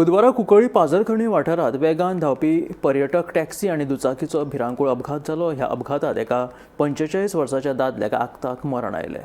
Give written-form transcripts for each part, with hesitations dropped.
बुधवारा कुंकळ्ळी पाझरखणी वाठारांत वेगान धांवपी पर्यटक टॅक्सी आनी दुचाकीचो भिरांकूळ अपघात जालो. ह्या अपघातात एका 45 वर्साच्या दादल्याक आक्ताक मरण आयलें.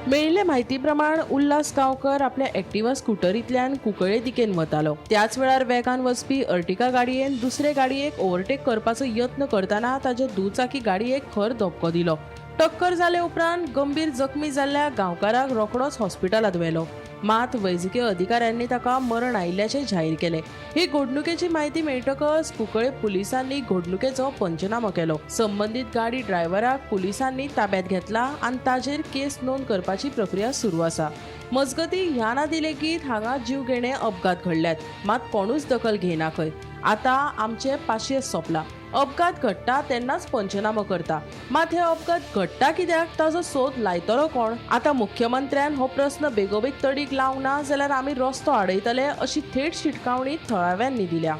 मेळिल्ले म्हायती प्रमाण उल्हास गांवकर आपल्या एक्टिवा स्कुटरींतल्यान कुंकळे दिकेन वतालो. त्याच वेळार वेगान वचपी अर्टिका गाडयेन दुसरे गाडयेक ओव्हरटेक करपाचो यत्न करतना ताचे दुचाकी गाडयेक खर धपको दिलो. टक्कर जाले उपरांत गंभीर जखमी जाल्ल्या गांवकाराक रोखडोच हॉस्पिटलांत व्हेलो. मात वैजकीय अधिकाऱ्यांनी ताका मरण आयिल्ल्याचें जाहीर केलें. ही घडणुकेची म्हायती मेळटकच कुंकळे पुलिसांनी घडणुकेचो पंचनामो केलो. संबंदीत गाडी ड्रायव्हराक पुलिसांनी ताब्यात घेतला आनी ताजेर केस नोंद करपाची प्रक्रिया सुरू आसा. मजगती ह्या नादी लेगीत हांगा जीवघेणे अपघात घडल्यात, मात कोणूच दखल घेयना खंय. आतां आमचें पाशियेस सोंपलां. अपघात घडटा तेन्नाच पंचनामो करता, मात हे अपघात घडटा कित्याक ताजो सोद लायतलो कोण? आतां मुख्यमंत्र्यान हो प्रस्न बेगोबेग तडीक लावंक ना जाल्यार आमी रस्तो आडयतले अशी थेट शिटकावणी थळाव्यांनी दिल्या.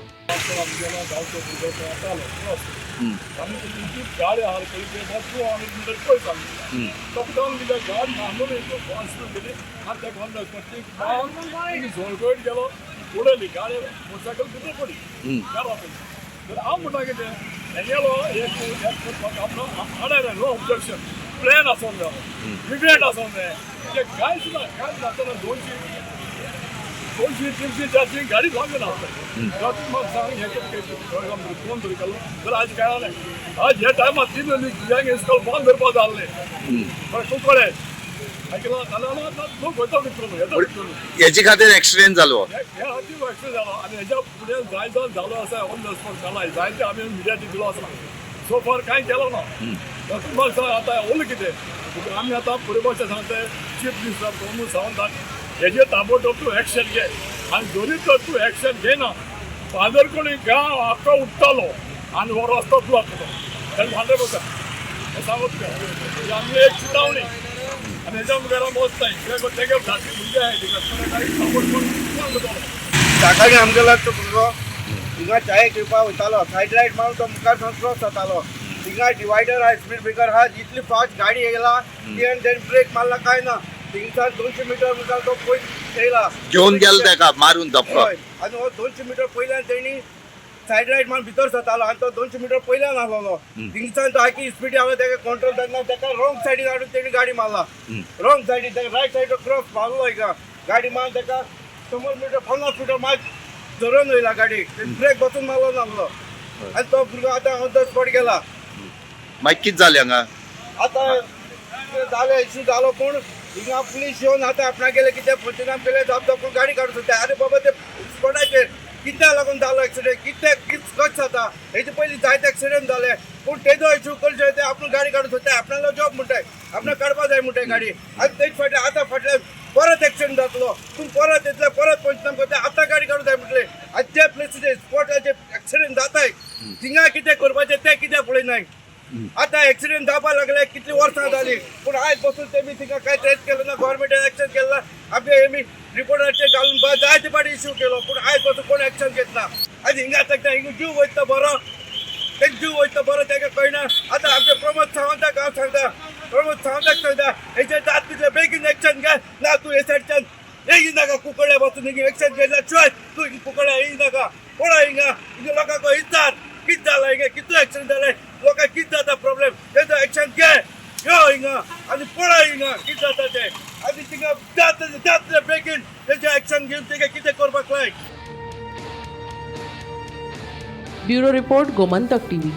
तर हांव म्हणटा कितें हेगेलो एक आपलो आडायलो नो ऑब्जेक्शन प्लॅन आसूंक जाय, इव्हेंट आसूंक जाय. ते कांयच ना, कांयच नासतना 200 300 400 गाडी लागून आसता. तातूंत म्हाका सांग हें कितें कोण तरी केलो जाल्यार आज कळना. आज ह्या टायमार तीन भुरग्यांक इस्कॉल बंद करपा जाल्लें कुंकळे आयकलां लोक वयता भितर येता भितर. हेचे खातीर एक्सिडेंट जालो. हे खातीर एक्सिडेंट जालो आनी हेज्या फुडें जाय जावन जालो आसा ऑन the spot जाला जायते आमी मिडियाचेर दिलो आसा. सो फार कांय केलो ना. तातूंत म्हाका सांग आतां उरलें कितें? आमी आतां परिभाशा सांगता चीफ मिनिस्टर प्रमोद सावंताक हेजेर ताबडतोब तूं एक्शन घे आनी जरी तर तूं एक्शन घेयना पादरकोणी गांव आख्खो उठ्ठलो आनी हो रस्तो ब्लॉक जाता, 100% हें सांगू तुका. ही आमची एक चितावणी आनी हेज्या मुखार आमी वचनाय कित्याक तेगे धाकटी भुरगीं आहाय तिका कोण करतलो. सकाळी आमगेलो तो भुरगो हिंगा चाये घेवपाक वयतालो, सायड लायट मारून तो मुखार सावन क्रॉस जातालो. हिंगा डिवायडर आहा, स्पीड ब्रेकर आहा, इतली फास्ट गाडी येयला ती आनी तेणी ब्रेक मारला काय ना, थिंगसान 200 मिटर मुखार तो पयस येयला घेवन गेलो तेका मारून धपको. हय, आनी हो 200 मिटर पयल्यान तेणी सायड लायट मारून भितर सरतालो आनी तो 200 मिटर पयल्यान आसलेलो. थिंगसान तो आखी स्पीड हांवें तेका कंट्रोल जायना, तेका रॉंग सायडीन हाडून तेणी गाडी मारला. रॉंग सायडीन तेका रायट सायडीन क्रॉस मारलो, हिंगा गाडी मारून तेका 100 मिटर 50 मिटर मात धरून येयला गाडी, ब्रेक बसून मारलो नासलो आनी तो भुरगो आतां ऑन the spot गेला. मागीर कितें जालें हांगा? आतां जालें इशू जालो, पूण हिंगा पुलीस येवन आतां आपणागेले कितें पंचनाम केले, जाप दाखोवन गाडी काडूंक सोदता. आरे बाबा, ते स्पॉटाचेर कित्याक लागून जालो एक्सिडेंट, कितें कशें जाता? हेजे पयलीं जायते एक्सिडेंट जाले, पूण तेजो इशू करचे ते आपूण गाडी काडूंक सोदता. आपणालो जॉब म्हणटाय, आपणाक काडपा जाय म्हणटाय गाडी. आनी तेज फाटल्यान आतां फाटल्यान परत एक्सिडेंट जातलो, पूण परत येतले परत पंचनाम करता, आतां गाडी काडूंक जाय म्हटलें. आनी जे प्लेसीचेर स्पॉटाचेर एक्सिडेंट जाताय थिंगा कितें करपाचें तें कित्याक पळयनाय? आतां एक्सिडेंट जावपाक लागले कितलीं वर्सां जालीं, पूण आयज बसून तेमी थिंगा कांय ट्रेस केलो ना, गोवोरमेंटान एक्शन केलें ना. आमचे हेमी रिपोर्टाचेर घालून जायते फावटी इश्यू केलो, पूण आयज बसून कोण एक्शन घेतना. आनी हिंगा ताका हिंगा जीव वयता बरो, तेका जीव वयता बरो तेका कळना. आतां आमचे प्रमोद सावंताक हांव सांगता, प्रमोद सावंताक सांगता, हेचेर जात तितले बेगीन एक्शन घे ना तूं हे सायडच्यान येई नाका. कुंकळ्या बसून हिंगा एक्शन घेतला शिवाय तूं हिंगा कुंकळ्या येई नाका. पळय हिंगा हिंगा लोकांक विचार कितें जालां हिंगा, कितलो एक्सिडेंट जालें, लोकांक कितें जाता प्रॉब्लेम, तेजो एक्शन घे. यो हिंगा आनी पळय हिंगा कितें जाता तें, आनी थिंगा जात जातले बेगीन तेजें एक्शन घेवन तेका कितें करपाक लाय. Bureau report, Gomantak TV.